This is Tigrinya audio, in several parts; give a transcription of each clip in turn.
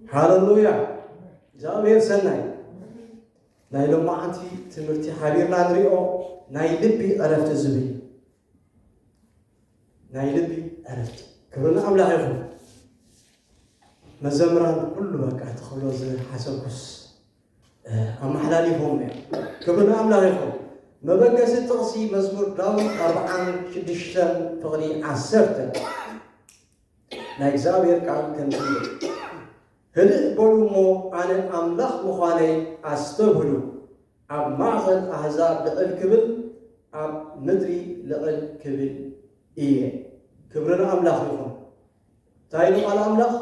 ሃለሉያ። እግዚኣብሔር ሰናይ። ናይ ሎማዓንቲ ትምህርቲ ሓቢርና ንሪኦ ናይ ልቢ ዕረፍቲ ዝብል እዩ። ናይ ልቢ ዕረፍቲ። ክብሪ ንኣምላኽ ይኹን። መዘምራን ኩሉ በቃ ትኽብሎ ዝሓሰብኩስ ኣመሓላሊፎም እዮም። ክብሪ ንኣምላኽ ይኹን። መበገሲ ጥቕሲ መዝሙር ዳዊት ኣርብዓን ሽዱሽተን ፍቕዲ ዓሰርተ ናይ እግዚኣብሔር ቃል ከምዚ ይብል። ህድእ በሉ እሞ ኣነ ኣምላኽ ምዃነይ ኣስተብህሉ። ኣብ ማእኸል ኣህዛብ ልዕል ክብል ኣብ ምድሪ ልዕል ክብል እየ። ክብሪ ንኣምላኽ ይኹን። እንታይ ኢሉ ቃል ኣምላኽ?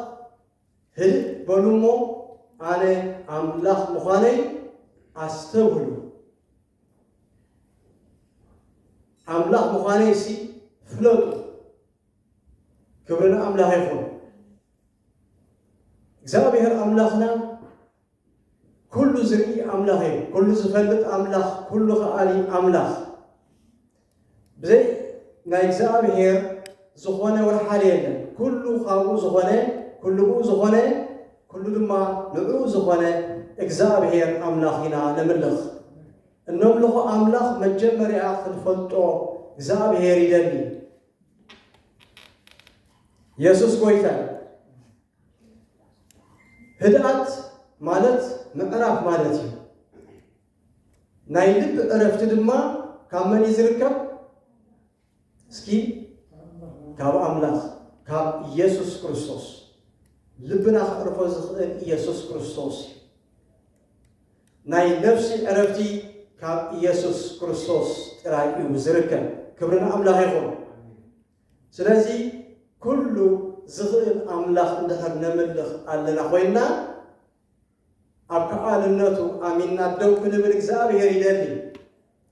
ህድእ በሉ እሞ ኣነ ኣምላኽ ምዃነይ ኣስተብህሉ። ኣምላኽ ምዃነይ ሲ ፍለጡ። ክብሪ ንኣምላኽ ይኹን። እግዚኣብሔር ኣምላኽና ኩሉ ዝርኢ ኣምላኽ እዩ። ኩሉ ዝፈልጥ ኣምላኽ፣ ኩሉ ከኣሊ ኣምላኽ። ብዘይ ናይ እግዚኣብሔር ዝኾነ ወላ ሓደ የለን። ኩሉ ካብኡ ዝኾነ፣ ኩሉ ብኡ ዝኾነ፣ ኩሉ ድማ ንዕኡ ዝኾነ እግዚኣብሔር ኣምላኽ ኢና ነምልኽ። እነምልኾ ኣምላኽ መጀመርያ ክንፈልጦ እግዚኣብሔር ይደሊ። የሱስ ጎይታ እዩ። ህድኣት ማለት ምዕራፍ ማለት እዩ። ናይ ልቢ ዕረፍቲ ድማ ካብ መን እዩ ዝርከብ? እስኪ ካብ ኣምላኽ፣ ካብ ኢየሱስ ክርስቶስ። ልብና ከዕርፎ ዝኽእል ኢየሱስ ክርስቶስ እዩ። ናይ ነፍሲ ዕረፍቲ ካብ ኢየሱስ ክርስቶስ ጥራይ እዩ ዝርከብ። ክብሪ ንኣምላኽ ይኹን። ስለዚ ኩሉ ዝኽእል ኣምላኽ እንድሕር ነምልኽ ኣለና ኮይንና፣ ኣብ ከኣልነቱ ኣሚንና ደው ክንብል እግዚኣብሔር ይደሊ።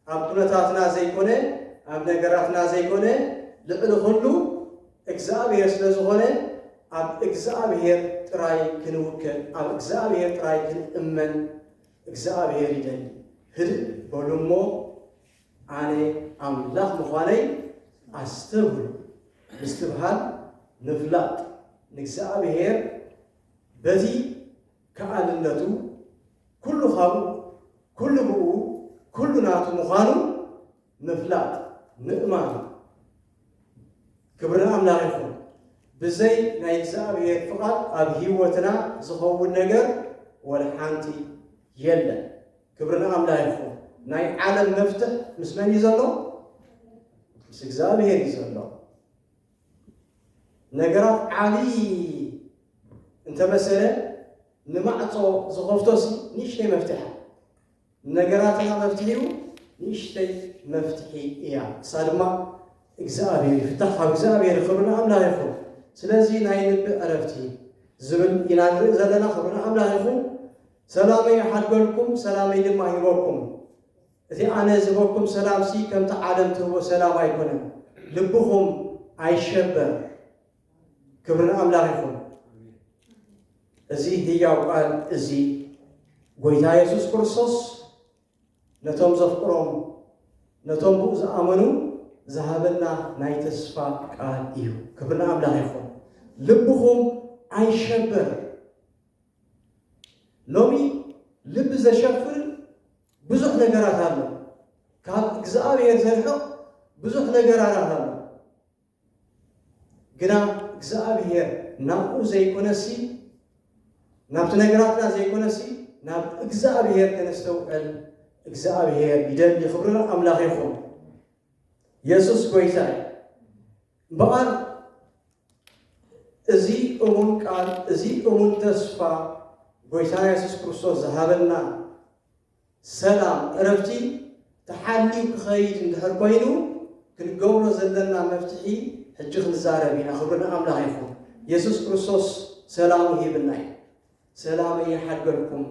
ኣብ ኩነታትና ዘይኮነ፣ ኣብ ነገራትና ዘይኮነ፣ ልዕሊ ኩሉ እግዚኣብሔር ስለ ዝኾነ፣ ኣብ እግዚኣብሔር ጥራይ ክንውከል፣ ኣብ እግዚኣብሔር ጥራይ ክንእመን እግዚኣብሔር ይደሊ። ህድእ በሉ እሞ ኣነ ኣምላኽ ምዃነይ ኣስተብህሉ። ምስትብሃል ምፍላጥ፣ ንእግዚኣብሔር በቲ ከኣልነቱ፣ ኩሉ ካብኡ፣ ኩሉ ብኡ፣ ኩሉ ናቱ ምዃኑ ምፍላጥ፣ ምእማን። ክብሪ ንኣምላኽ ይኹን። ብዘይ ናይ እግዚኣብሔር ፍቓድ ኣብ ህይወትና ዝኸውን ነገር ወላ ሓንቲ የለን። ክብሪ ንኣምላኽ ይኹን። ናይ ዓለም መፍትሕ ምስ መን እዩ ዘሎ? ምስ እግዚኣብሔር እዩ ዘሎ። ነገራት ዓብዪ እንተመሰለ፣ ንማዕጾ ዝኸፍቶሲ ንእሽተይ መፍትሕ እያ። ነገራትና መፍትሒኡ ንእሽተይ መፍትሒ እያ። እሳ ድማ እግዚኣብሔር እዩ። ፍታሕ ካብ እግዚኣብሔር። ክብሪ ንኣምላኽ ይኹን። ስለዚ ናይ ልቢ ዕረፍቲ ዝብል ኢና ንርኢ ዘለና። ክብሪ ንኣምላኽ ይኹን። ሰላመይ ይሓድገልኩም፣ ሰላመይ ድማ ሂበኩም። እቲ ኣነ ዝህበኩም ሰላምሲ ከምቲ ዓለም ትህቦ ሰላም ኣይኮነን። ልብኹም ኣይሸበር። ክብሪ ንኣምላኽ ይኹን። እዚ ህያው ቃል እዚ ጎይታ የሱስ ክርስቶስ ነቶም ዘፍቅሮም፣ ነቶም ብኡ ዝኣመኑ ዝሃበና ናይ ተስፋ ቃል እዩ። ክብሪ ንኣምላኽ ይኹን። ልብኹም ኣይሸበር። ሎሚ ልቢ ዘሸፍር ብዙሕ ነገራት ኣሎ። ካብ እግዚኣብሔር ዘርሕቕ ብዙሕ ነገራት ኣሎ። ግና እግዚኣብሔር ናብኡ ዘይኮነሲ፣ ናብቲ ነገራትና ዘይኮነሲ፣ ናብ እግዚኣብሔር ከነስተውዕል እግዚኣብሔር ይደሊ። ክብሪ ኣምላኽ ይኹን። የሱስ ጎይታ እዩ። እምበኣር እዚ እሙን ቃል፣ እዚ እሙን ተስፋ ጎይታና የሱስ ክርስቶስ ዝሃበና ሰላም፣ ዕረፍቲ ተሓልዩ ክኸይድ እንድሕር ኮይኑ፣ ክንገብሮ ዘለና መፍትሒ ሕጂ ክንዛረብ ኢና። ክብሪ ንኣምላኽ ይኹን። የሱስ ክርስቶስ ሰላሙ ሂብና እዩ። "ሰላመይ ይሓድገልኩም፣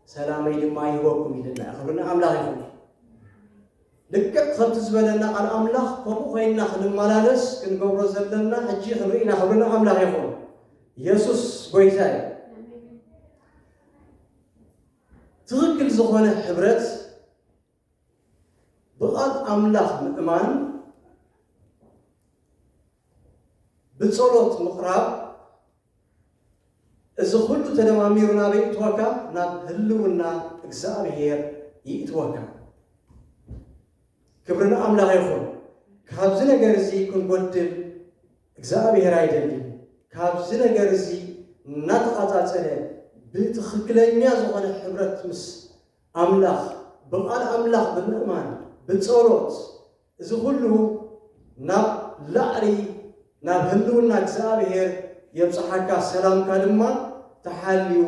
ሰላመይ ድማ ይህበኩም" ኢልና እዩ። ክብሪ ንኣምላኽ ይኹን። ልክዕ ከምቲ ዝበለና ቃል ኣምላኽ፣ ከምኡ ኮይንና ክንመላለስ ክንገብሮ ዘለና ሕጂ ክንርኢ ኢና። ክብሪ ንኣምላኽ ይኹን። የሱስ ጎይታ እዩ። ትኽክል ዝኾነ ሕብረት ብቓል ኣምላኽ ምእማን፣ ብጸሎት ምቕራብ፣ እዚ ኩሉ ተደማሚሩ ናበይ ይእትወካ? ናብ ህልውና እግዚኣብሔር ይእትወካ። ክብሪ ንኣምላኽ ይኹን። ካብዚ ነገር እዚ ክንጎድል እግዚኣብሔር ኣይደልን። ካብዚ ነገር እዚ እናተቓጻጸለ ብትኽክለኛ ዝኾነ ሕብረት ምስ ኣምላኽ፣ ብቓል ኣምላኽ ብምእማን፣ ብጸሎት፣ እዚ ኩሉ ናብ ላዕሊ ናብ ህልውና እግዚኣብሔር የብጽሓካ፣ ሰላምካ ድማ ተሓልዩ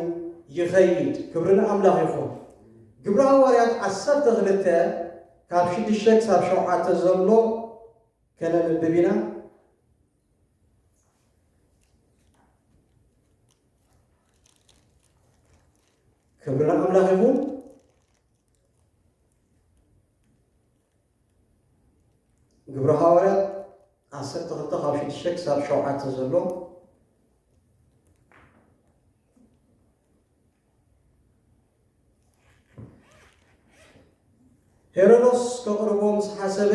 ይኸይድ። ክብሪ ንኣምላኽ ይኹን። ግብሪ ሃዋርያት ዓሰርተ ክልተ ካብ ሽዱሽተ ክሳብ ሸውዓተ ዘሎ ከነንብብ ኢና። ክብሪ ንኣምላኽ ይኹን። ግብሪ ሃዋርያት ዓሰርተ ክልተ ካብ ሽዱሽተ ክሳብ ሸውዓተ ዘሎ። ሄሮዶስ ከቕርቦ ምስ ሓሰበ፣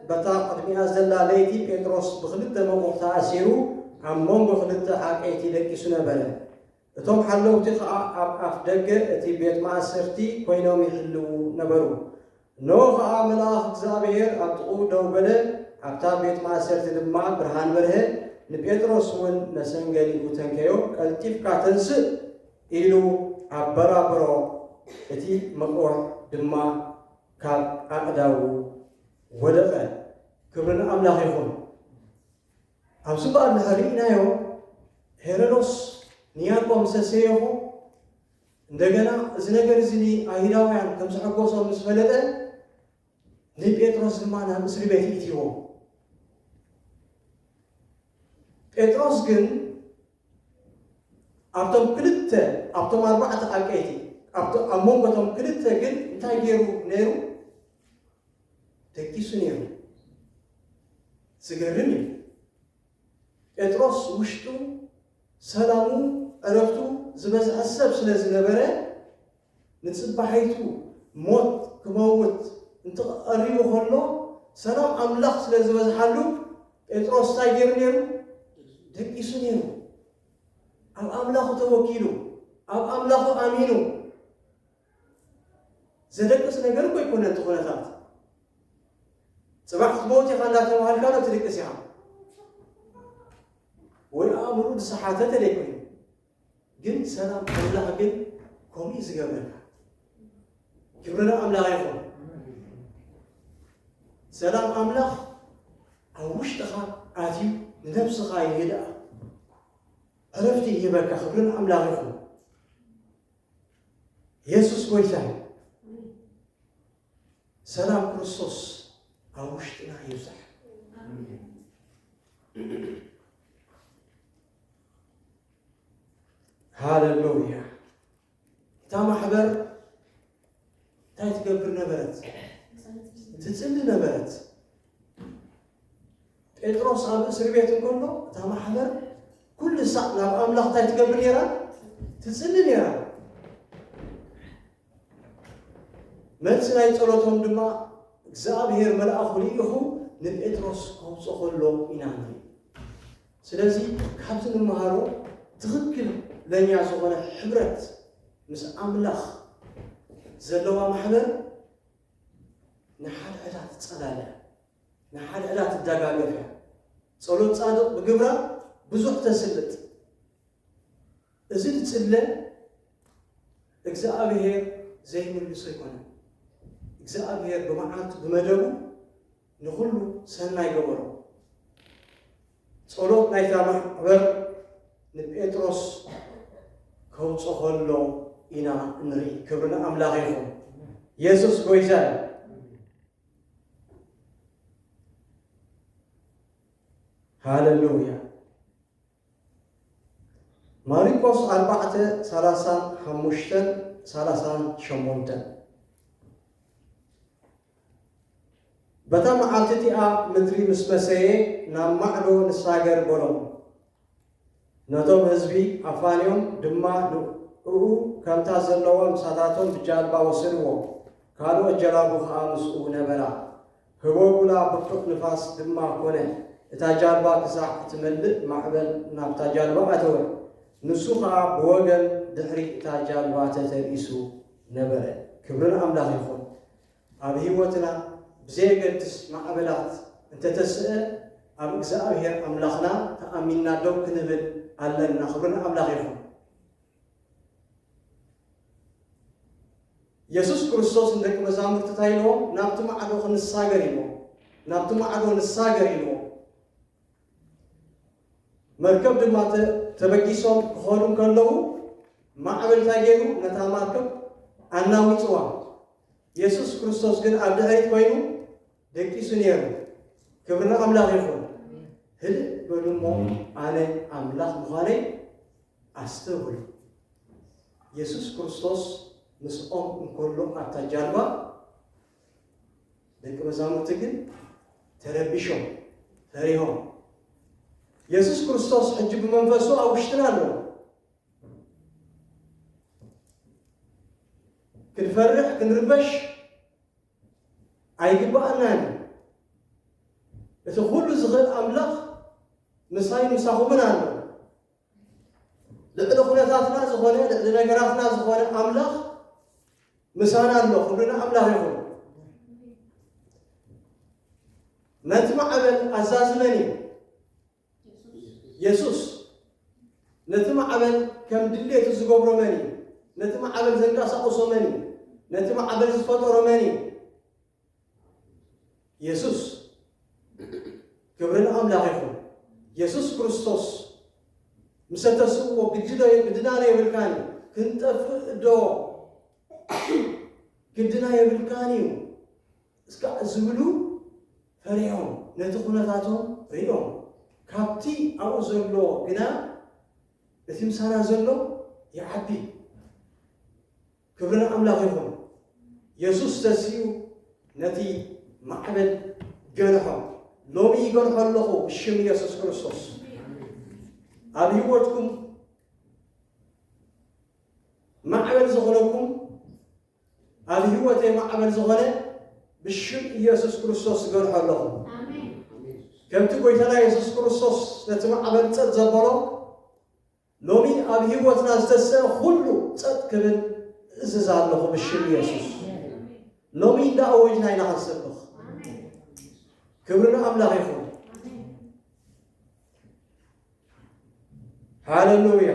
በታ ቅድሚኣ ዘላ ለይቲ ጴጥሮስ ብኽልተ መቑሕ ተኣሲሩ ኣብ መንጎ ክልተ ዓቀይቲ ደቂሱ ነበረ። እቶም ሓለውቲ ኸኣ ኣብ ኣፍ ደገ እቲ ቤት ማእሰርቲ ኮይኖም ይሕልዉ ነበሩ። እነሆ ኸኣ መልኣኽ እግዚኣብሔር ኣብ ጥቕኡ ደው በለ፣ ኣብታ ቤት ማእሰርቲ ድማ ብርሃን በርሀ። ንጴጥሮስ እውን መሰንገሊኡ ተንከዮ፣ "ቀልጢፍካ ተንስእ" ኢሉ ኣበራበሮ፣ እቲ መቑሕ ድማ ካብ ኣእዳዉ ወደቐ። ክብሪ ንኣምላኽ ይኹን። ኣብዚ በዓል ድሕሪ ርኢናዮ፣ ሄሮዶስ ንያዕቆብ ምስ ኣሰየፎ፣ እንደገና እዚ ነገር እዚ ንኣይሁዳውያን ከም ዘሐጎሶም ምስ ፈለጠ፣ ንጴጥሮስ ድማ ናብ እስሪ ቤት ይእትይዎ። ጴጥሮስ ግን ኣብቶም ክልተ፣ ኣብቶም ኣርባዕተ ዓቀይቲ፣ ኣብቶ-፣ ኣብ መንጎ እቶም ክልተ ግን እንታይ ገይሩ ነይሩ? ደቂሱ ነይሩ። ዝገርም እዩ። ጴጥሮስ ውሽጡ ሰላሙ፣ ዕረፍቱ ዝበዝሐ ሰብ ስለ ዝነበረ፣ ንጽባሒቱ ሞት ክመውት እንተቐሪቡ ከሎ፣ ሰላም ኣምላኽ ስለ ዝበዝሓሉ፣ ጴጥሮስ እንታይ ገይሩ ነይሩ? ደቂሱ ነይሩ። ኣብ ኣምላኹ ተወኪሉ፣ ኣብ ኣምላኹ ኣሚኑ። ዘደቅስ ነገር እኮ ኣይኮነን እቲ ኩነታት። ጽባሕ ክትመውት ኢኻ እንዳተባሃልካ ዶ ትድቅስ ኢኻ? ወይ ኣእምሮ ዝሰሓተ ተለይኮይኑ። ግን ሰላም ኣምላኽ ግን ከምኡ እዩ ዝገብረካ። ክብሪ ንኣምላኽ ይኹን። ሰላም ኣምላኽ ኣብ ውሽጥኻ ኣትዩ ንነብስኻ ይህድኣ። ዕረፍቲ ይህበካ። ክብሪ ንኣምላኽ ይኹን። የሱስ ጎይታ እዩ። ሰላም ክርስቶስ ኣብ ውሽጥና ይብዛሕ። ሃሌሉያ። እታ ማሕበር እንታይ ትገብር ነበረት? ትጽሊ ነበረት። ጴጥሮስ ኣብ እስሪ ቤት እንከሎ እታ ማሕበር ኩሉ ሳዕ ናብ ኣምላኽ እንታይ ትገብር ነይራ? ትጽሊ ነይራ። መልሲ ናይ ጸሎቶም ድማ እግዚኣብሔር መልኣኹ ልኢኹ ንጴጥሮስ ከውፅኦ ከሎ ኢና ንርኢ። ስለዚ ካብዚ ንመሃሮ ትኽክለኛ ዝኾነ ሕብረት ምስ ኣምላኽ ዘለዋ ማሕበር ንሓድሕዳ ትጸላለ፣ ንሓድሕዳ ትደጋገፍ እያ። ጸሎት ጻድቕ ብግብራ ብዙሕ ተስልጥ። እዚ ዝጽለ እግዚኣብሔር ዘይምልሶ ኣይኮነን። እግዚኣብሔር ብመዓልቱ ብመደቡ ንኹሉ ሰናይ ገበሮ። ጸሎት ናይታ ማሕበር ንጴጥሮስ ከውጾ ከሎ ኢና እንርኢ። ክብሪ ንኣምላኽ ይኹን። የሱስ ጎይታ እዩ። ሃሌሉያ። ማርቆስ ኣርባዕተ፣ ሰላሳን ሓሙሽተን ሰላሳን ሸሞንተን። በታ መዓልቲ እቲኣ ምድሪ ምስ መሰየ ናብ ማዕዶ ንሳገር በሎም። ነቶም ህዝቢ ኣፋንዮም ድማ ንእኡ ከምታ ዘለዋ ምሳታቶም ብጃልባ ወሰድዎ። ካልኦት ጀላቡ ኸኣ ምስኡ ነበራ። ህቦቡላ ብርቱዕ ንፋስ ድማ ኮነ። እታ ጃልባ ክሳዕ እትመልእ ማዕበል ናብታ ጃልባ ኣተወ። ንሱ ኸኣ ብወገን ድሕሪ እታ ጃልባ ተተርኢሱ ነበረ። ክብሪ ንኣምላኽ ይኹን። ኣብ ህይወትና ብዘየገድስ ማዕበላት እንተተስአ፣ ኣብ እግዚኣብሔር ኣምላኽና ተኣሚንና ደው ክንብል ኣለና። ክብሪ ንኣምላኽ ይኹን። የሱስ ክርስቶስ ንደቂ መዛሙርቲ እንታይ ኢልዎም? ናብቲ ማዕዶ ክንሳገር ኢልዎም። ናብቲ ማዕዶ ንሳገር ኢልዎም። መርከብ ድማ ተ-፣ ተበጊሶም ክኸዱ እንከለዉ፣ ማዕበል እንታይ ገይሩ? ነታ መርከብ ኣናዊጽዋ። የሱስ ክርስቶስ ግን ኣብ ድሕሪት ኮይኑ ደቂሱ ነይሩ። ክብሪ ንኣምላኽ ይኹን። ህድእ በሉ እሞ፣ ኣነ ኣምላኽ ምዃነይ ኣስተውዕሉ። የሱስ ክርስቶስ ምስኦም እንከሎ ኣብታ ጃልባ፣ ደቂ መዛሙርቲ ግን ተረቢሾም፣ ፈሪሆም። የሱስ ክርስቶስ ሕጂ ብመንፈሱ ኣብ ውሽጥና ኣሎ። ክንፈርሕ፣ ክንርበሽ ኣይግባኣናን እዩ። እቲ ኩሉ ዝኽእል ኣምላኽ ምሳይ ምሳኹምን ኣሎ። ልዕሊ ኩነታትና ዝኾነ፣ ልዕሊ ነገራትና ዝኾነ ኣምላኽ ምሳና ኣሎ። ክብሪ ንኣምላኽ ይኹን። ነቲ ማዕበል ኣዛዚ መን እዩ? የሱስ። ነቲ ማዕበል ከም ድሌቱ ዝገብሮ መን እዩ? ነቲ ማዕበል ዘንቀሳቕሶ መን እዩ? ነቲ ማዕበል ዝፈጠሮ መን እዩ? የሱስ። ክብሪ ንኣምላኽ ይኹን። የሱስ ክርስቶስ ምስ ተስእዎ፣ ግዲ ዶ፣ ግድና ዶ የብልካን እዩ? ክንጠፍእ ዶ ግድና የብልካን እዩ? እስካዕ ዝብሉ ፈሪሆም፣ ነቲ ኩነታቶም ሪኦም፣ ካብቲ ኣብኡ ዘሎ ግና እቲ ምሳና ዘሎ ይዓቢ። ክብሪ ንኣምላኽ ይኹን። የሱስ ተሲኡ ነቲ ማዕበል ገንሖ። ሎሚ ይገንሖ ኣለኹ ብሽም የሱስ ክርስቶስ። ኣብ ህይወትኩም ማዕበል ዝኾነኩም፣ ኣብ ህይወተይ ማዕበል ዝኾነ ብሽም ኢየሱስ ክርስቶስ ዝገንሖ ኣለኹ። ኣሜን። ከምቲ ጎይታና የሱስ ክርስቶስ ነቲ ማዕበል ጸጥ ዘበሎ፣ ሎሚ ኣብ ህይወትና ዝተሰአ ኩሉ ጸጥ ክብል እዝዝ ኣለኹ ብሽም ኢየሱስ። ሎሚ እንዳ ኣወጅና ኢና ክንሰብኽ። ኣሜን። ክብሪ ንኣምላኽ ይኹን። ኣሜን። ሃሌሉያ።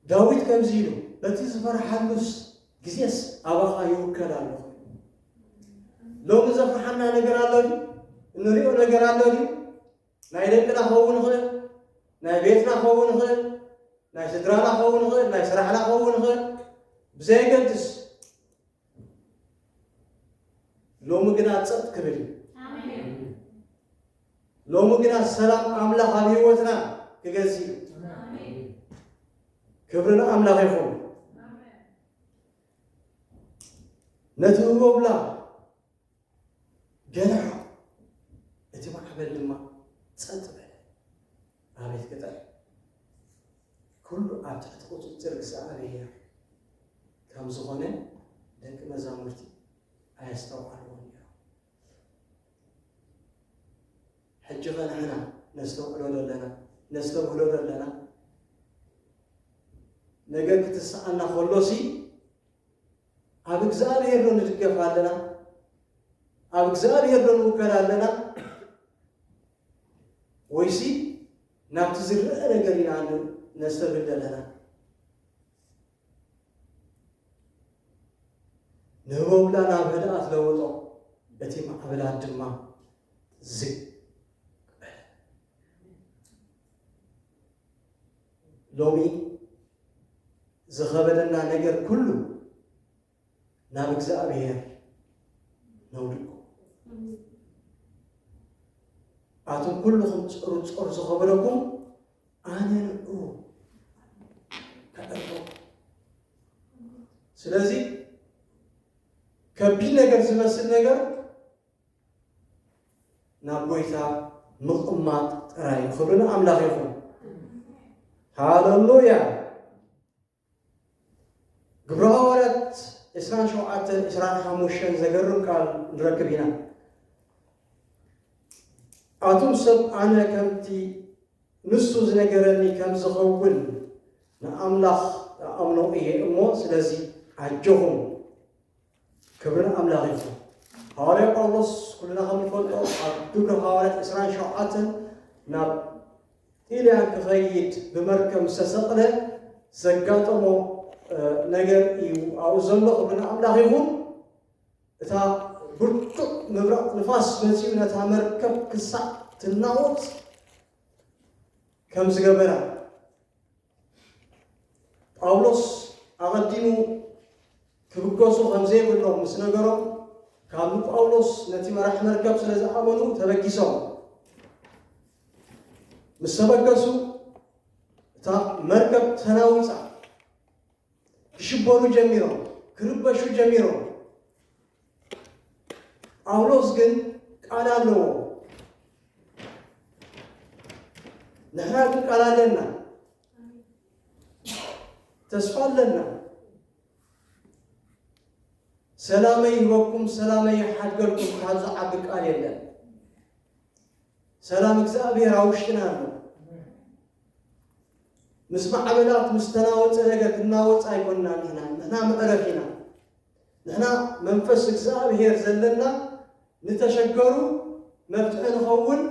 ዳዊት ከምዚ ኢሉ፣ በቲ ዝፈርሓሉስ ግዜስ ኣባኻ ይውከል ኣለኹ። ሎሚ ዘፍርሓና ነገር ኣሎ ድዩ? እንሪኦ ነገር ኣሎ ድዩ? ናይ ደቅና ክኸውን ይኽእል፣ ናይ ቤትና ክኸውን ይኽእል፣ ናይ ስድራና ክኸውን ይኽእል፣ ናይ ስራሕና ክኸውን ይኽእል፣ ብዘየገድስ ሎሚ ግና ጸጥ ክብል እዩ። ኣሜን። ሎሚ ግና ሰላም ኣምላኽ ኣብ ህይወትና ክገዝእ እዩ። ኣሜን። ክብሪ ንኣምላኽ ይኹን። ኣሜን። ነቲ ህቦብላ ገንሖ፣ እቲ ማዕበል ድማ ጸጥ በለ። ኣቤት ቅጥዒ! ኩሉ ኣብ ትሕቲ ቁጽጽር እግዚኣብሔር ከም ዝኾነ ደቂ መዛሙርቲ ኣየስተውዓልዎን ነይሮም። ሕጂ ኸ ንሕና ነስተውዕሎ ዶ ኣለና? ነስተብህሎ ዶ ኣለና? ነገር ክትስኣና ከሎሲ ኣብ እግዚኣብሔር ዶ ንድገፍ ኣለና? ኣብ እግዚኣብሔር ዶ ንውከል ኣለና? ወይሲ ናብቲ ዝረአ ነገር ኢና ን-፣ ነስተብህል ዘለና? ንህቦብላ ናብ ህድኣት ለወጦ፣ እቲ ማዕበላት ድማ ዝግ በለ። ሎሚ ዝኸበደና ነገር ኩሉ ናብ እግዚኣብሔር ነውድቆ። ኣቱም ኩልኹም ጾር ጾር ዝኸበደኩም፣ ኣነ ንዑ ከዕርፎ። ስለዚ ከቢድ ነገር ዝመስል ነገር ናብ ጎይታ ምቕማጥ ጥራይ እዩ። ክብሪ ንኣምላኽ ይኹን። ሃሌሉያ። ግብረ ሃዋርያት ዕስራን ሸውዓተን፣ ዕስራን ሓሙሽተን ዘገርም ቃል ንረክብ ኢና። ኣቱም ሰብ፣ ኣነ ከምቲ ንሱ ዝነገረኒ ከም ዝኸውን ንኣምላኽ እኣምኖ እየ እሞ፣ ስለዚ ኣጆኹም። ክብሪ ንኣምላኽ ይኹን። ሃዋርያ ጳውሎስ ኩልና ከም ንፈልጦ ኣብ ግብሪ ሃዋርያት ዕስራን ሸውዓተን ናብ ጢልያን ክኸይድ ብመርከብ ምስ ተሰቕለ ዘጋጠሞ ነገር እዩ ኣብኡ ዘሎ። ክብሪ ንኣምላኽ ይኹን። እታ ብርቱዕ ምብራቕ ንፋስ መጺኡ ነታ መርከብ ክሳዕ ትናወጽ ከም ዝገበራ ጳውሎስ ኣቐዲሙ ክብገሱ ከም ዘይብሎም ምስ ነገሮም፣ ካብ ንጳውሎስ ነቲ መራሕ መርከብ ስለ ዝኣመኑ ተበጊሶም። ምስ ተበገሱ እታ መርከብ ተናዊጻ። ክሽበሩ ጀሚሮም፣ ክርበሹ ጀሚሮም። ጳውሎስ ግን ቃል ኣለዎ። ንሕና ግን ቃል ኣለና፣ ተስፋ ኣለና። ሰላመይ ይህበኩም፣ ሰላመይ ይሓድገልኩም። ካብዚ ዓቢ ቃል የለን። ሰላም እግዚኣብሔር ኣብ ውሽጥና ኣሎ። ምስ ማዕበላት ምስ ተናወፀ ነገር ክንናወፅ ኣይኮንና። ንሕና ንሕና መዕረፍ ኢና። ንሕና መንፈስ እግዚኣብሔር ዘለና፣ ንተሸገሩ መፍትሒ ንኸውን።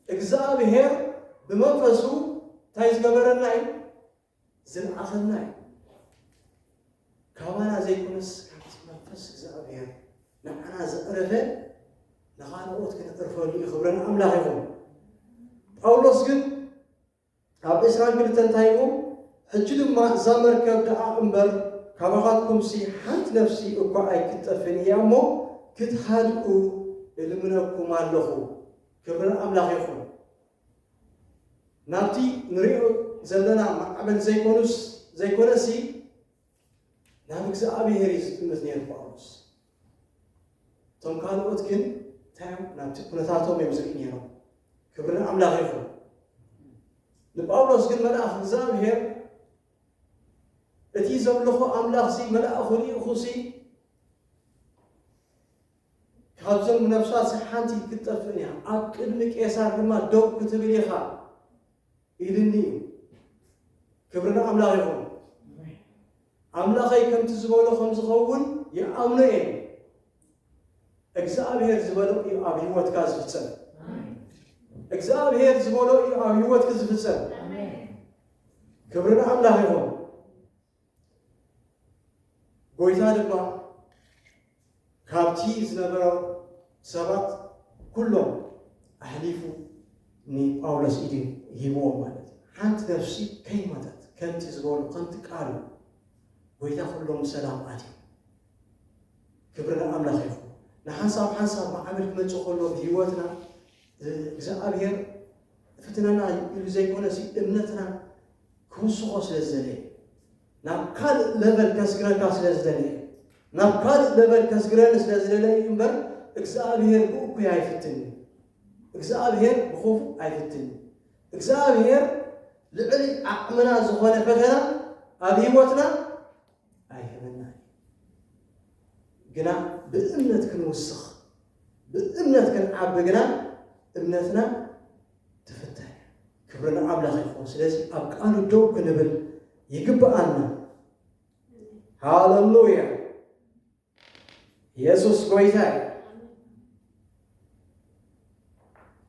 እግዚኣብሔር ብመንፈሱ እንታይ ዝገበረና እዩ? ዝለኣኸና እዩ። ካባና ዘይኮነስ ካብቲ መንፈስ እግዚኣብሔር ንዓና ዘዕረፈ ንኻልኦት ክነዕርፈሉ እዩ። ክብሪ ንኣምላኽ ይኹን። ጳውሎስ ግን ኣብ ዕስራን ክልተን እንታይ ኢሉ? ሕጂ ድማ እዛ መርከብ ደኣ እምበር ካባኻትኩምሲ ሓንቲ ነፍሲ እኳ ኣይክትጠፍእን እያ እሞ ክትሃድኡ እልምነኩም ኣለኹ። ክብሪ ንኣምላኽ ይኹን። ናብቲ ንሪኦ ዘለና ማዕበል ዘይኮኑስ ዘይኮነሲ ናብ እግዚኣብሔር እዩ ዝጥምት ነይሩ ጳውሎስ። እቶም ካልኦት ግን እንታይ እዮም? ናብቲ ኩነታቶም እዮም ዝርኢ ነይሮም። ክብሪ ንኣምላኽ ይኹን። ንጳውሎስ ግን መልኣኽ እግዚኣብሔር እቲ ዘምልኾ ኣምላኽሲ መልኣኹ ልኢኹሲ ካብዞም ነፍሳት ሓንቲ ክትጠፍእን እያ፣ ኣብ ቅድሚ ቄሳር ድማ ደው ክትብል ኢኻ ኢልኒ እዩ። ክብሪ ንኣምላኽ ይኹን። ኣምላኸይ ከምቲ ዝበሎ ከም ዝኸውን ይኣምኖ እየ። እግዚኣብሔር ዝበሎ እዩ ኣብ ህይወትካ ዝፍጸም። እግዚኣብሔር ዝበሎ እዩ ኣብ ህይወትካ ዝፍጸም። ክብሪ ንኣምላኽ ይኹን። ጎይታ ድማ ካብቲ ዝነበሮ ሰባት ኩሎም ኣሕሊፉ ንጳውሎስ ኢድ ሂብዎ ማለት እዩ። ሓንቲ ነፍሲ ከይሞተት ከምቲ ዝበሎ ከምቲ ቃሉ ጎይታ ኩሎም ሰላም ኣትዩ። ክብሪ ንኣምላኽ ይኹን። ንሓንሳብ ሓንሳብ ማዕበል ክመጽእ ከሎ ብህይወትና እግዚኣብሔር ፍትነና ኢሉ ዘይኮነሲ እምነትና ክውስኾ ስለ ዝደለየ፣ ናብ ካልእ ለቨል ከስግረካ ስለ ዝደለየ፣ ናብ ካልእ ለቨል ከስግረኒ ስለ ዝደለየ እምበር እግዚኣብሔር ብእኩይ ኣይፍትንን። እግዚኣብሔር ብኽፉእ ኣይፍትንን። እግዚኣብሔር ልዕሊ ዓቕምና ዝኾነ ፈተና ኣብ ህይወትና ኣይህበና እዩ። ግና ብእምነት ክንውስኽ፣ ብእምነት ክንዓቢ ግና እምነትና ትፍተን እያ። ክብሪ ንኣምላኽ ይኹን። ስለዚ ኣብ ቃሉ ደው ክንብል ይግብኣና። ሃሌሉያ። የሱስ ጎይታ እዩ።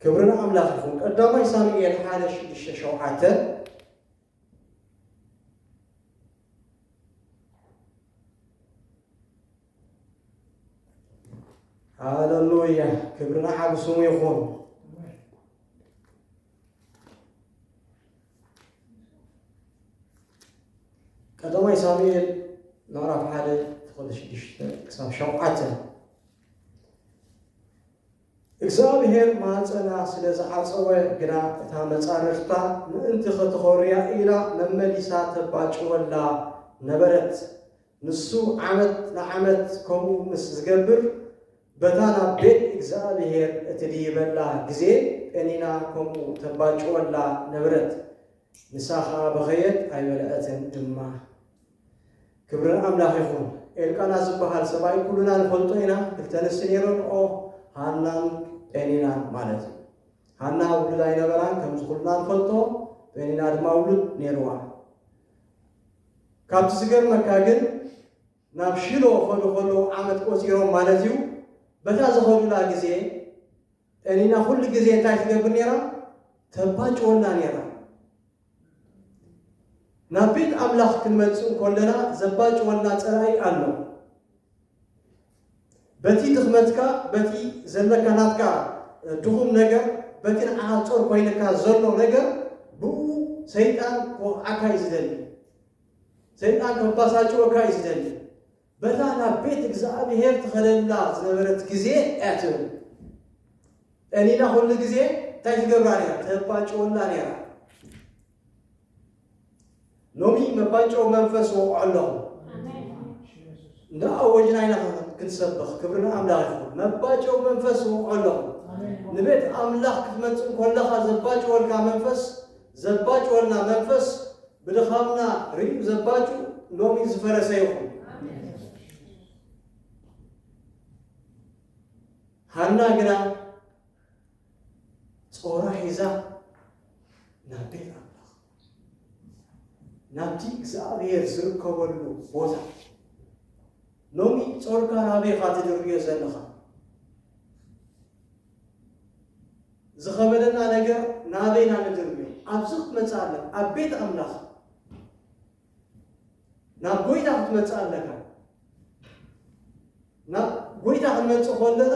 ክብሪ ንኣምላኽ ይኹን። ቀዳማይ ሳሙኤል ሓደ ሽዱሽተ ሸውዓተ። ሃሌሉያ፣ ክብሪ ንዓቢ ስሙ ይኹን። ቀዳማይ ሳሙኤል ምዕራፍ ሓደ ፍቕዲ ሽዱሽተ ክሳብ ሸውዓተ። እግዚኣብሔር ማህፀና ስለ ዝዓፀወ ግና እታ መፃርርታ ምእንቲ ኸተኾርያ ኢላ መመሊሳ ተባጭወላ ነበረት። ንሱ ዓመት ንዓመት ከምኡ ምስ ዝገብር በታ ናብ ቤት እግዚኣብሔር እትድይበላ ግዜ ጴኒና ከምኡ ተባጭወላ ነበረት። ንሳ ኸዓ በኸየት ኣይበልዐትን ድማ። ክብሪ ንኣምላኽ ይኹን። ኤልቃና ዝበሃል ሰብኣይ ኩሉና ንፈልጦ ኢና። ክልተ ኣንስቲ ነይረንኦ፣ ሃናን ጴኒናን ማለት እዩ። ሃና ውሉድ ኣይነበራን፣ ከምዚ ኩልና ንፈልጦ። ፔኒና ድማ ውሉድ ነይርዋ። ካብቲ ዝገርመካ ግን፣ ናብ ሺሎ ከዱ ከለዉ ዓመት ቆጺሮም ማለት እዩ። በታ ዝኸዱላ ግዜ፣ ፔኒና ኩሉ ግዜ እንታይ ትገብር ነይራ? ተባጭወና ነይራ። ናብ ቤት ኣምላኽ ክንመጽእ እንከለና ዘባጭወና ጸላኢ ኣሎ። በቲ ድኽመትካ፣ በቲ ዘለካ ናትካ ድኹም ነገር፣ በቲ ንዓኻ ጾር ኮይንካ ዘሎ ነገር፣ ብኡ ሰይጣን ክወቕዓካ እዩ ዝደሊ። ሰይጣን ከባሳጭወካ እዩ ዝደሊ። በታ ናብ ቤት እግዚኣብሔር ትኸደላ ዝነበረት ግዜ እያ ትብል። ፔኒና ኩሉ ግዜ እንታይ ትገብራ ነይራ? ተባጭወላ ነይራ። ሎሚ መባጨዊ መንፈስ ወቕዖ ኣለኹ። እንዳ ኣወጅና ኢና ክንሰብኽ፣ ክብሪ ንኣምላኽ ይኹን። መባጨዊ መንፈስ ወቕዖ ኣለኹ። ንቤት ኣምላኽ ክትመጽእ እንከለኻ ዘባጭወልካ መንፈስ፣ ዘባጭወልና መንፈስ፣ ብድኻምና ርእዩ ዘባጭው ሎሚ ዝፈረሰ ይኹን። ሃና ግና ጾራ ሒዛ ናብ ቤት ኣምላኽ፣ ናብቲ እግዚኣብሔር ዝርከበሉ ቦታ። ሎሚ ጾርካ ናበይ ኢኻ ትድርብዮ ዘለኻ? ዝኸበደና ነገር ናበይ ኢና ንድርብዮ? ኣብዚ ክትመጽእ ኣለካ፣ ኣብ ቤት ኣምላኽ። ናብ ጎይታ ክትመጽእ ኣለካ። ናብ ጎይታ ክንመጽእ ከለና፣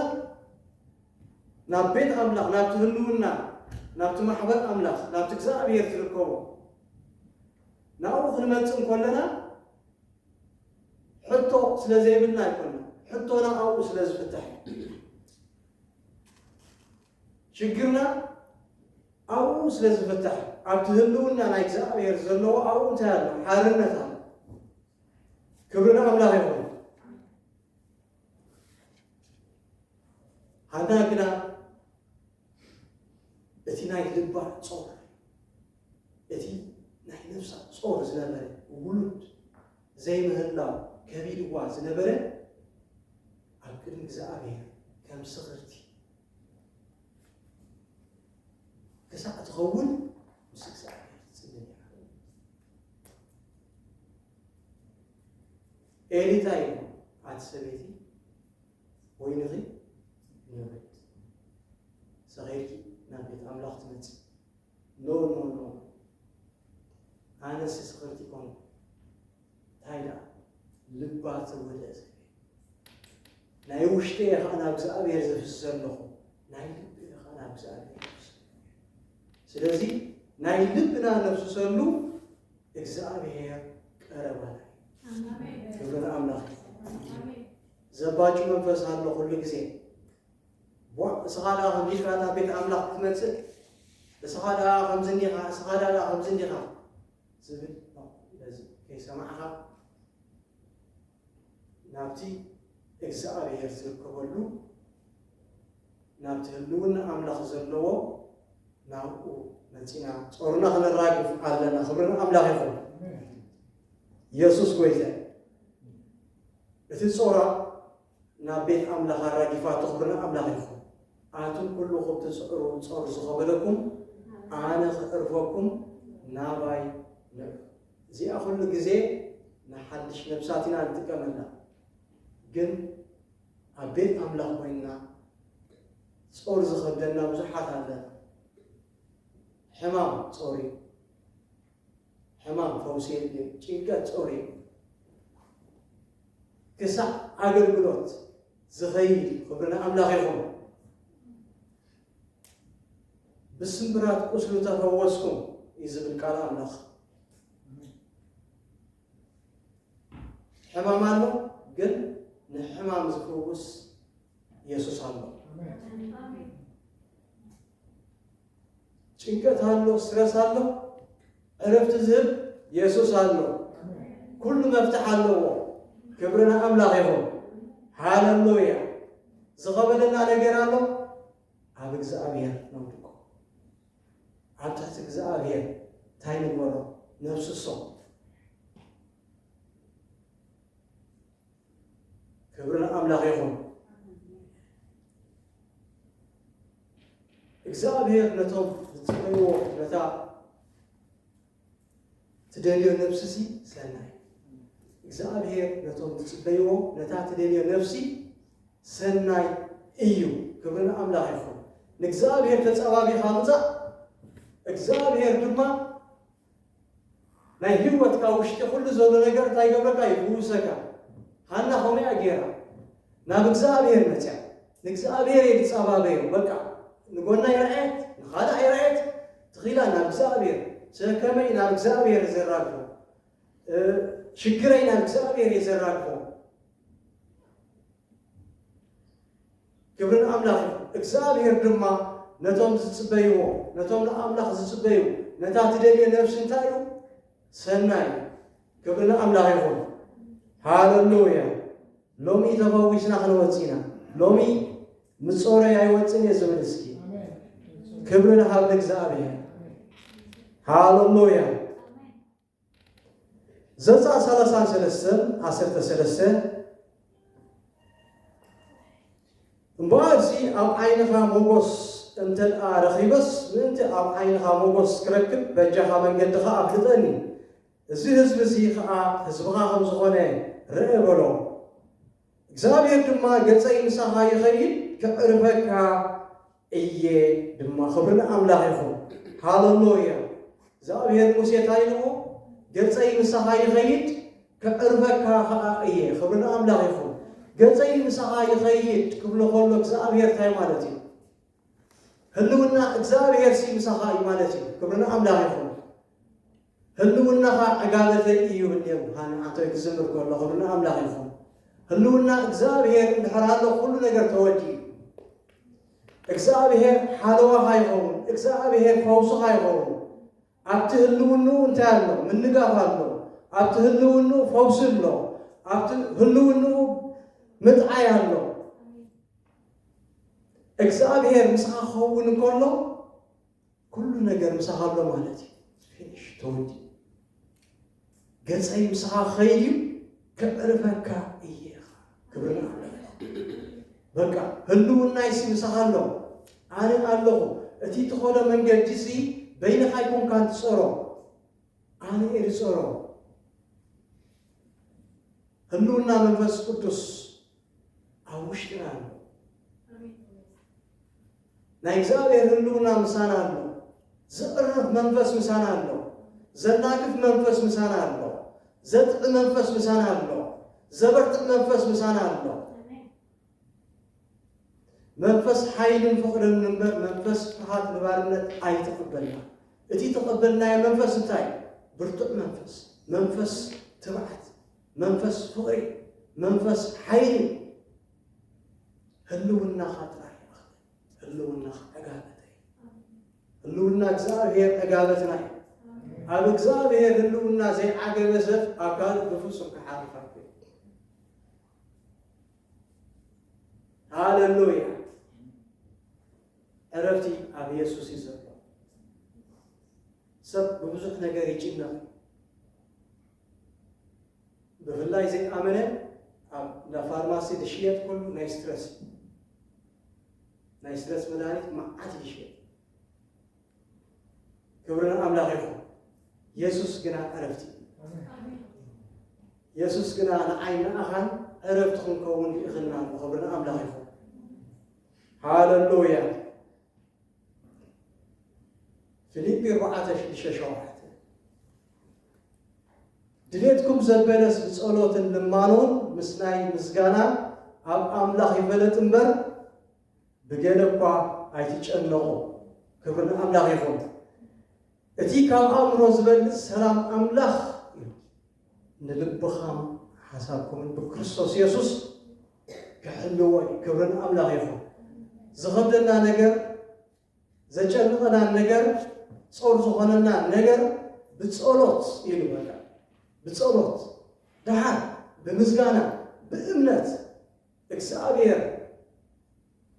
ናብ ቤት ኣምላኽ፣ ናብቲ ህልውና፣ ናብቲ ማሕበር ኣምላኽ፣ ናብቲ እግዚኣብሔር ትርከቦ፣ ናብኡ ክንመጽእ እንከለና፣ ሕቶ ስለ ዘይብልና ኣይኮነን። ሕቶና ኣብኡ ስለ ዝፍታሕ እዩ። ሽግርና ኣብኡ ስለ ዝፍታሕ፣ ኣብቲ ህልውና ናይ እግዚኣብሔር ዘለዎ ኣብኡ እንታይ ኣሎ? ሓርነት ኣሎ። ክብሪ ንኣምላኽ ይኹን። ሃና ግና እቲ ናይ ልባ ጾር፣ እቲ ናይ ነፍሳ ጾር ዝነበረ፣ ውሉድ ዘይምህላው ከቢድዋ ዝነበረ፣ ኣብ ቅድሚ እግዚኣብሔር ከም ስኽርቲ ክሳዕ ትኸውን ምስ እግዚኣብሔር ትጽሊ ነይራ። ኤሊ እንታይ ኢሉ? ኣቲ ሰበይቲ፣ ወይንኺ ንውሕድ፣ ሰኺርኪ ናብ ቤት ኣምላኽ ትመጽእ? ኖ፣ ኖ፣ ኖ። ኣነስ ስኽርቲ ኮንኩ። እንታይ ደኣ? ልባ ተወልአ ሰብ። ናይ ውሽጠ እየ ኸዓ ናብ እግዚኣብሔር ዘፍስስ ዘለኹ። ናይ ልበ እየ ኸዓ ናብ እግዚኣብሔር ዘፍስስ። ስለዚ ናይ ልብና ነፍስሰሉ እግዚኣብሔር ቀረባና እዩ። ኣሜን። ክብሪ ንኣምላኽ ይኹን። ኣሜን። ዘባጭ መንፈስ ኣሎ ኩሉ ግዜ። ቧ፣ እስኻ ደኣ ከምዚ ኢልካ ናብ ቤት ኣምላኽ ክትመጽእ፣ እስኻ ደኣ ከምዚ እንዲኻ፣ እስኻ ደኣ ከምዚ እንዲኻ ዝብል ነዚ ከይሰማዕኻ፣ ናብቲ እግዚኣብሔር ዝርከበሉ፣ ናብቲ ህልውና ኣምላኽ ዘለዎ፣ ናብኡ መጺና ጾርና ክነራግፍ ኣለና። ክብሪ ንኣምላኽ ይኹን። የሱስ ጐይታ እዩ። እቲ ጾራ ናብ ቤት ኣምላኽ ኣራጊፋቶ። ክብሪ ንኣምላኽ ይኹን። ኣቱም ኩልኹም ትጽዕሩ፣ ጾር ዝኸበደኩም፣ ኣነ ከዕርፈኩም፣ ናባይ ንዑ። እዚኣ ኩሉ ግዜ ንሓድሽ ነብሳት ኢና ንጥቀመላ። ግን ኣብ ቤት ኣምላኽ ኮይንና ጾር ዝኸብደና ብዙሓት ኣለና። ሕማም ጾር እዩ። ሕማም ፈውሲ የድልዮ። ጭንቀት ጾር እዩ። ክሳዕ ኣገልግሎት ዝኸይድ፣ ክብሪ ንኣምላኽ ይኹን። ብስምብራት ቁስሉ ተፈወስኩም እዩ ዝብል ቃል ኣምላኽ። ሕማም ኣሎ፣ ግን ንሕማም ዝፍውስ የሱስ ኣሎ። ጭንቀት ኣሎ፣ ስትረስ ኣሎ፣ ዕረፍቲ ዝህብ የሱስ ኣሎ። ኩሉ መፍትሕ ኣለዎ። ክብሪ ንኣምላኽ ይኹን። ሃለሉያ። ዝኸበደና ነገር ኣሎ፣ ኣብ እግዚኣብሔር ነውድቆ። ኣብ ትሕቲ እግዚኣብሔር እንታይ ንግበሮ? ነፍስሶ። ክብሪ ንኣምላኽ ይኹን። እግዚኣብሔር ነቶም ዝጽበይዎ ነታ ትደልዮ ነፍስሲ ሰናይ። እግዚኣብሔር ነቶም ዝጽበይዎ ነታ ትደልዮ ነፍሲ ሰናይ እዩ። ክብሪ ንኣምላኽ ይኹን። ንእግዚኣብሔር ተጸባቢኻ ምጻእ፣ እግዚኣብሔር ድማ ናይ ህይወትካ ውሽጢ ኩሉ ዘሎ ነገር እንታይ ይገብረካ? ይፍውሰካ። ሃና ከምኡ እያ ገይራ። ናብ እግዚኣብሔር መጽያ። ንእግዚኣብሔር እየ ዝጸባበዮ። በቃ ንጎና ይርኣየት፣ ንኻልእ ይርኣየት፣ ትኺላ ናብ እግዚኣብሔር። ስለ ከመይ ናብ እግዚኣብሔር ዘራግፎ? እ፣ ሽግረይ ናብ እግዚኣብሔር እየ ዘራግፎ። ክብሪ ንኣምላኽ ይኹን። እግዚኣብሔር ድማ ነቶም ዝጽበይዎ፣ ነቶም ንኣምላኽ ዝጽበዩ፣ ነታ ትደልዮ ነፍሲ እንታይ እዩ? ሰናይ። ክብሪ ንኣምላኽ ይኹን። ሃሌሉያ። ሎሚ ተፈዊስና ክንወጽእ ኢና። ሎሚ ምጾረይ ኣይወጽእን እየ ዝብል እስኪ። ክብሪ ንሃብ ንእግዚኣብሔር። ሃሌሉያ። ዘጸኣት ሰላሳን ሰለስተን ዓሰርተ ሰለስተ፣ እምበኣርሲ ኣብ ዓይንኻ ሞጎስ እንተ ደኣ ረኺበስ፣ ምእንቲ ኣብ ዓይንኻ ሞጎስ ክረክብ በጃኻ መንገድኻ ኣፍልጠኒ። እዚ ህዝቢ እዚ ኸኣ ህዝብኻ ከም ዝኾነ ርአ በሎ። እግዚኣብሔር ድማ፣ ገጸይ ምሳኻ ይኸይድ፣ ከዕርፈካ እየ ድማ። ክብሪ ንኣምላኽ ይኹን። ሃሌሉያ። እግዚኣብሔር ሙሴ እንታይ ኢልዎ? ገጸይ ምሳኻ ይኸይድ፣ ከዕርፈካ ኸኣ እየ። ክብሪ ንኣምላኽ ይኹን። ገጸይ ምሳኻ ይኸይድ ክብሎ ከሎ እግዚኣብሔር እንታይ ማለት እዩ? ህልውና እግዚኣብሔር ሲ ምሳኻ እዩ ማለት እዩ። ክብሪ ንኣምላኽ ይኹን። ህልውናኻ ዕጋበተይ እዩ ይብል ነይሩ ሃኒ ዓንቶይ ክዝምር ከሎ። ክብሪ ንኣምላኽ ይኹን። ህልውና እግዚኣብሔር እንድሕር ኣሎ ኩሉ ነገር ተወዲኡ። እግዚኣብሔር ሓለዋኻ ይኸውን። እግዚኣብሔር ፈውስኻ ይኸውን። ኣብቲ ህልውንኡ እንታይ ኣሎ? ምንጋፍ ኣሎ። ኣብቲ ህልውንኡ ፈውሲ ኣሎ። ኣብቲ ህልውንኡ ምጥዓይ ኣሎ። እግዚኣብሔር ምሳኻ ክኸውን እንከሎ ኩሉ ነገር ምሳኻ ኣሎ ማለት እዩ። ፊኒሽ፣ ተወዲኡ። ገጸይ ምሳኻ ክኸይድ እዩ፣ ከዕርፈካ እየ። ክብሪ ንኣምላኽ። በቃ ህልውናይሲ ምሳኻ ኣሎ። ኣነ ኣለኹ። እቲ ትኸዶ መንገዲሲ በይንኻ ኣይኮንካን ትጸሮ። ኣነ እየ ዝጸሮ። ህልውና መንፈስ ቅዱስ ኣብ ውሽጥና ኣሎ። ናይ እግዚኣብሔር ህልውና ምሳና ኣሎ። ዝዕርፍ መንፈስ ምሳና ኣሎ። ዘናግፍ መንፈስ ምሳና ኣሎ። ዘጥዒ መንፈስ ምሳና ኣሎ። ዘበርትዕ መንፈስ ምሳና ኣሎ። መንፈስ ሓይልን ፍቕርን እምበር መንፈስ ፍርሃት ንባርነት ኣይተቐበልና። እቲ ተቐበልናዮ መንፈስ እንታይ? ብርቱዕ መንፈስ፣ መንፈስ ትብዓት፣ መንፈስ ፍቕሪ፣ መንፈስ ሓይሊ። ህልውናኻ ጥራይ ይኣኽል። ህልውናኻ ዕጋበተይ። ህልውና እግዚኣብሔር ዕጋበትና እዩ። ኣብ እግዚኣብሔር ህልውና ዘይዓገበ ሰብ ኣብ ካልእ ብፍጹም ክሓርፍ ኣይክእልን። ሃሌሉያ። ዕረፍቲ ኣብ የሱስ እዩ ዘሎ። ሰብ ብብዙሕ ነገር ይጭነቕ እዩ። ብፍላይ ዘይኣመነ ኣብ እንዳ ፋርማሲ ዝሽየጥ ኩሉ ናይ ስትረስ እዩ። ናይ ስትረስ መድሃኒት መዓት ይሽየጥ። ክብሪ ንኣምላኽ ይኹን። የሱስ ግና ዕረፍቲ እዩ። የሱስ ግና ንዓይ ንኣኻን ዕረፍቲ ክንከውን ይእኽልና ኣሎ። ክብሪ ንኣምላኽ ይኹን። ሃሌሉያ። ፊልጲ ኣርባዕተ ሽዱሽተ ሸውዓተ፣ ድሌትኩም ዘበለስ ብጸሎትን ልማኖን ምስ ናይ ምስጋና ኣብ ኣምላኽ ይፈለጥ እምበር፣ ብገለ እኳ ኣይትጨነቑ። ክብሪ ንኣምላኽ ይኹን። እቲ ካብ ኣእምሮ ዝበልጽ ሰላም ኣምላኽ እዩ ንልብኻም ሓሳብኩምን ብክርስቶስ የሱስ ክሕልዎ እዩ። ክብሪ ንኣምላኽ ይኹን። ዝኸብደና ነገር፣ ዘጨንቐና ነገር፣ ጾር ዝኾነና ነገር ብጸሎት እዩ ንበልዕ። ብጸሎት፣ ደሓር ብምስጋና፣ ብእምነት እግዚኣብሔር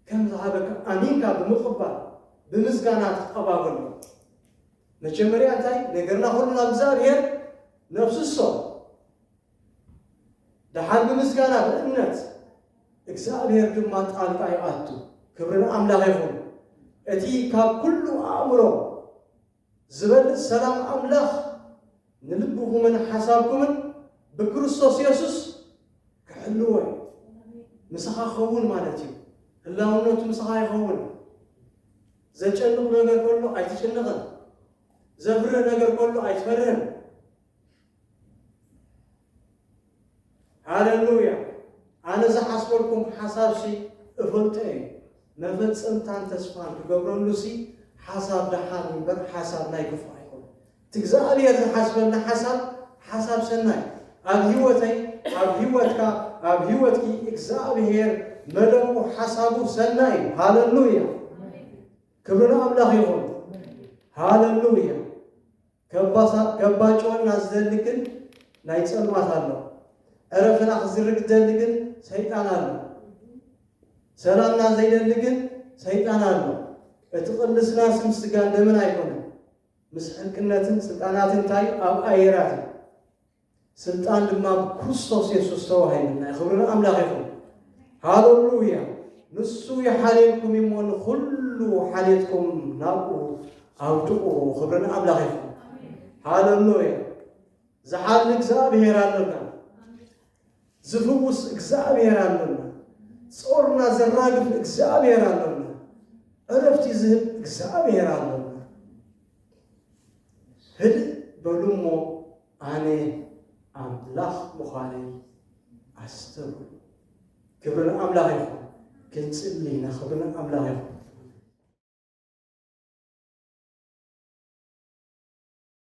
ከም ዝሃበካ ኣሚንካ ብምቕባል ብምስጋና ተቐባበሎ። መጀመርያ እንታይ? ነገርና ኩሉ ናብ እግዚኣብሔር ነፍስሶ። ደሓር ብምስጋና ብእምነት እግዚኣብሔር ድማ ጣልቃ ይኣቱ። ክብሪ ንኣምላኽ ይኹን። እቲ ካብ ኩሉ ኣእምሮ ዝበልጽ ሰላም ኣምላኽ ንልብኹምን ሓሳብኩምን ብክርስቶስ የሱስ ክሕልዎ እዩ። ምሳኻ ክኸውን ማለት እዩ። ህላውነቱ ምሳኻ ይኸውን። ዘጨንቕ ነገር ከሎ ኣይትጭንቕን። ዘፍርህ ነገር ከሎ ኣይትፈርህን። ሃለሉያ። ኣነ ዝሓስበልኩም ሓሳብሲ እፈልጦ እየ፣ መፈጸምታን ተስፋን ክገብረሉሲ ሓሳብ ደሓን እምበር ሓሳብ ናይ ክፉእ ኣይኮነን። እቲ እግዚኣብሔር ዝሓስበልና ሓሳብ ሓሳብ ሰናይ፣ ኣብ ህይወተይ፣ ኣብ ህይወትካ፣ ኣብ ህይወትኪ እግዚኣብሔር መደቡ ሓሳቡ ሰናይ እዩ። ሃለሉያ። ክብሪ ንኣምላኽ ይኹን። ሃለሉያ። ከባሳ- ከባጭወና ዝደሊ ግን ናይ ጸልማት ኣሎ። ዕረፍና ክዝርግ ዝደሊ ግን ሰይጣን ኣሎ። ሰላምና ዘይደሊ ግን ሰይጣን ኣሎ። እቲ ቅልስና ምስ ስጋን ደምን ኣይኮነን፣ ምስ ሕልቅነትን ስልጣናትን እንታይ ኣብ ኣየራት እዩ። ስልጣን ድማ ብክርስቶስ የሱስ ተዋሂቡና እዩ። ክብሪ ንኣምላኽ ይኹን። ሃለሉያ። ንሱ ይሓልየልኩም እሞ ንኹሉ ሓልየትኩም ናብኡ ኣውድቑ። ክብሪ ንኣምላኽ ይኹን። ሃለሉያ። ዝሓሊ እግዚኣብሔር ኣለና። ዝፍውስ እግዚኣብሔር ኣለና። ጾርና ዘራግፍ እግዚኣብሔር ኣለና። ዕረፍቲ ዝህብ እግዚኣብሔር ኣለና። ህድእ በሉ እሞ ኣነ ኣምላኽ ምዃነይ ኣስተብህሉ። ክብሪ ንኣምላኽ ይኹን። ክንጽሊ ኢና። ክብሪ ንኣምላኽ ይኹን።